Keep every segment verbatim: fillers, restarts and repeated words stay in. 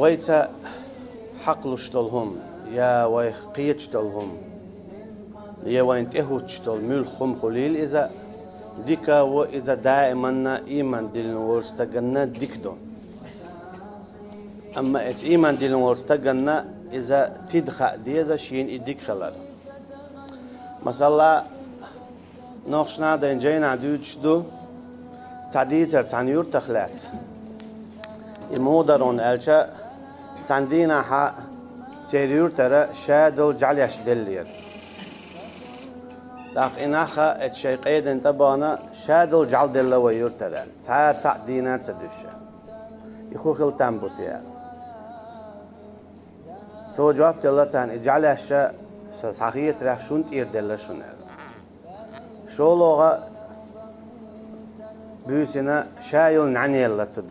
Вайца хьакхалуш долу хӀума, я вайх кхеташ долу хӀума, я вайна тӀехӀуттуш долу муьлхха хӀума хуьлийла иза, дика а во, иза даиманна ийман диллина волчу стаганна дика ду. Амма эцу ийман диллина волчу стаганна иза тида хаа деза шена и дика хилар. Масала, нохчашна а дайн жайнахь дуьйцуш ду цхьа дийцар цхьана юьртах лаьцна. И муха дара хьуна аьлча, цхьана дийнахьа церан юьртара ша долу жӀаьлеш деллера. ТӀаккха и нах а эцу шайн къедина тӀе а бахана, ша долу жӀаьла делла вай юьртара аьлла, цхьа а цхьаъ дийна а ца дуьсуш. И хӀун хила там бу те аьлла. Цо жоп делла царна: и жӀаьлеш ша схьахетарехь шуна тӀера делла шуна аьлла. ШолгӀа буьйсанна ша йолу нӀаьна елла цу,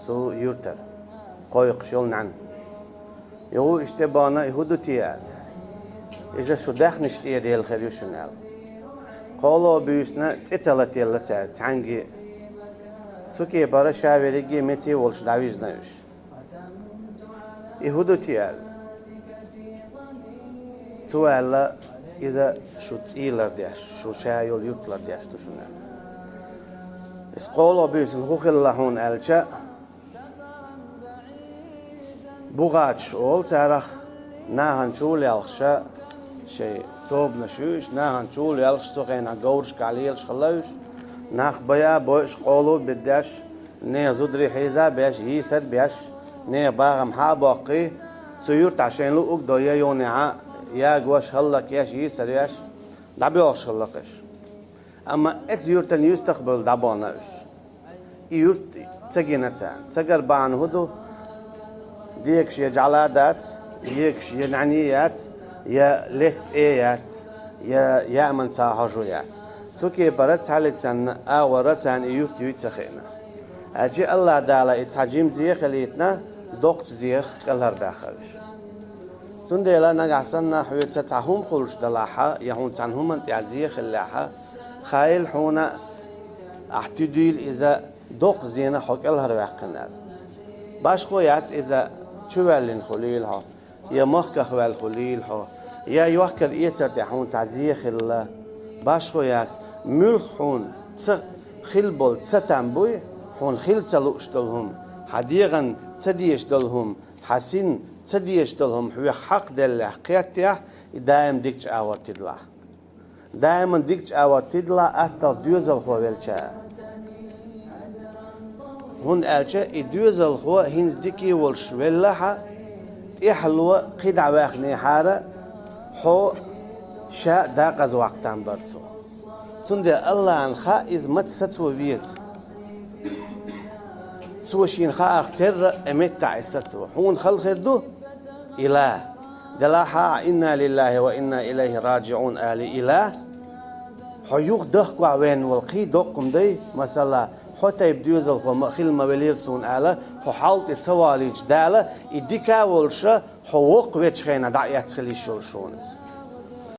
цу юьртара, кхойкхуш йолу нӀаьна. ЙогӀу иштта бахана, и хӀун ду те аьлла. Иза шун даьхнаш тӀера елла хир ю шуна аьлла. КхоалгӀа буьйсанна цӀе ца латаелла цаьрга цхьаьнгге а. Цу кепара ша верриге а меце а волуш дӀавижна уьш. И хӀун ду те аьлла. Цо аьлла, иза шу цӀий лардеш, шу ша йолу юрт лардеш ду шуна аьлла. Иза кхоалгӀа буьйсанна хӀун хилла хьуна аьлча, бухӀаташ олу царах, нахана чу лелхаш, шайн тобанаш ю уьш, нахана чу лелхаш, цу хенахь говрашкахь лелаш хилла уьш, нах байа а бойуш, къоло а бирдеш, нехан зударий хьийза а беш, йийсар а беш, нехан бахам хьа а боккхий, цу юьртахь шайна луъург а дой, я юханехьа ягош, хӀаллакъеш, йийсар еш, дӀабоьлхуш хилла-кх уьш. Амма эцу юьртана юьстах а бевлла дӀабахана уьш. И юрт ца гина царна. Цигара бахьана хӀун ду? Дегаш я жӀаьла дац, егаш я нӀаьна яц, я летта цӀе яц, я яаман цхьа хьожа яц. Цу кепара цхьаьллиг санна агӀора царна и юрт юй ца хиъна. Аьлча АллахӀ Дала и цхьа жима зе хилийтина, доккхачу зех кӀелхьардаккха уьш. Цундела нагахь санна хьоьца цхьа хӀума хуьлуш далахьа, я хьуна цхьана хӀуманна тӀехь зе хиллехьа, хаийла хьуна, ахь туьдийла иза, доккха зенах хьо кӀелхьарваьккхина аьлла. Башхо яц иза, чу ваьллина хуьлийла хьо, я махках ваьлла хуьлийла хьо, я йохкар-эцар тӀехь хьуна цхьа зе хилла. Башхо яц, муьлхха хьуна ца хилла болу ца там буй, хьуна хила ца лууш долу хӀума, хьан дегӀан ца дезаш долу хӀума, хьан син ца дезаш долу хӀума хьоьх хьакхаделлехь, кхеттехь, и даим дикачу агӀор тидалахь. Даиман дикачу агӀор тидалахь атталла доьзалхо велча. ХӀунда аьлча и доьзалхо хӀинца дика волуш веллахьа, тӀаьхьало кхидӀа ваьхнехьара, хьо ша дакъаза ваккха там бара цо. Цундела АллахӀан хаьа иза маца сацо веза. Цо шена хаах терра, и меттахь и сацо. Хьуна хала хир ду? Ила. Делахь а, инна лиллахӀи ва инна илайхӀи раджиӀун али ила. Хьо юха дохкохь вен волу кхин доккха хӀума дай, масала, хьо тайпа доьзалхо ма хила ма велира суна ала, хьо хьал тӀе ца валийча Дала, и дика а волуша, хьо воккха вечу хенахь дӀа а эцна хила йиш йолуш ву иза.